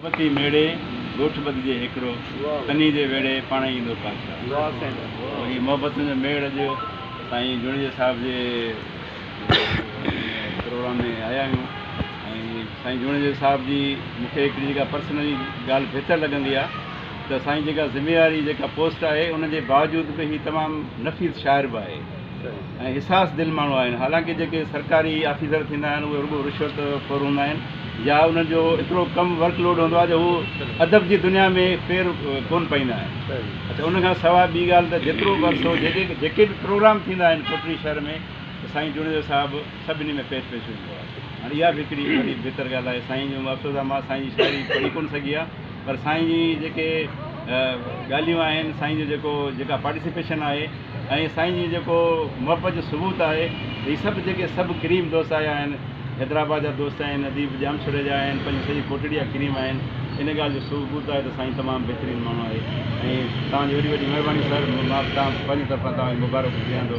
محبتي ميڙي ڳوٺ ٻڌجي هيڪڙو، تني جي ويڙهي پاڻ ايندو پادشاهه. هي محبتن جو ميڙ اڄ سائين جوڻيجي صاحب جي پروگرام ۾ آيا آهيون ۽ سائين جوڻيجي صاحب جي مون کي هڪڙي جيڪا پرسنلي ڳالهه بهتر لڳندي آهي ته سائين جيڪا ذميواري جيڪا پوسٽ آهي ان جي باوجود به هي تمام نفيس شاعر به آهي ۽ حساس دل ماڻهو آهن. حالانڪه جيڪي سرڪاري آفيسر ٿيندا آهن اهي رڳو رشوت خور هوندا آهن يا انهن جو ايترو ڪم ورڪ لوڊ هوندو آهي جو هو ادب جي دنيا ۾ پير ڪونه پائيندا آهن. اڇا ان کان سواء ٻي ڳالهه ته جيترو به عرصو جيڪي جيڪي به پروگرام ٿيندا آهن ڪوٽڙي شهر ۾ ته سائين جوڻيجو صاحب سڀني ۾ پيش پيش هوندو آهي. هاڻي اها به هڪڙي وڏي بهتر ڳالهه آهي. سائين جو افسوس آهي مان سائين جي شاعري پڙهي ڪونه سگهي آهي پر سائين جي جيڪي ڳالهيون آهن سائين جو جيڪو جيڪا پارٽيسپيشن آهي ۽ سائين جي جيڪو محبت جو ثبوت آهي هي سڀ جيڪي سڀ ڪريم دوست آيا آهن حيدرآباد جا دوست آهن اديب ڄامشوري جا آهن پنهنجي سڄي ڪوٽڙي جا ڪريم آهن ان ڳالهه جو ثبوت آهي ته سائين تمام بهترين ماڻهو آهي ۽ توهان جي وڏي وڏي مهرباني سر مان توهان پنهنجي طرفان توهان کي مبارڪون ڏيان ٿو.